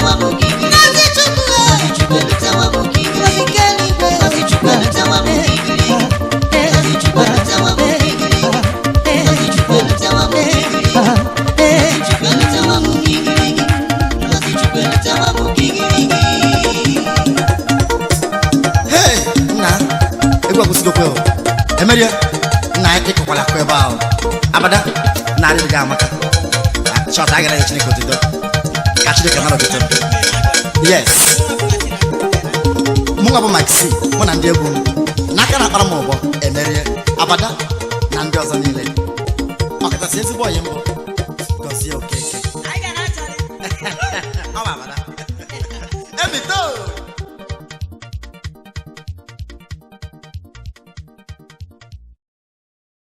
elutawa m gịrịgịrị. Ngozi Chukwu. Ngozi Chukwu elutawa m gịrịgịrị. Ngozi nke eluigwe. Ngozi Chukwu elutawa m gịrịgịrị. Ngozi Chukwu elutawa m gịrịgịrị. Ngozi Chukwu elutawa m gịrịgịrị. Ngozi Chukwu elutawa m gịrịgịrị. Ngozi Chukwu elutawa m gịrịgịrị. Hey, nna, egwu akwụsịgokwe o. Emerie, nna, ịkọkwala akụ ebe ahụ. Abada na arịrị gị amaka. Chọta agara ya. Chineke otuto, ka Chineke nara otuto. Yes, mụ nwa bụ Mike C, mụ na ndị egwu m n'aka na-akpara m ụbọ, Emerie, Abada na ndị ọzọ niile, ọkachasị ezigbo ọyị mbụ, Gọzie Okeke. Ọ bụ Abada. Emito.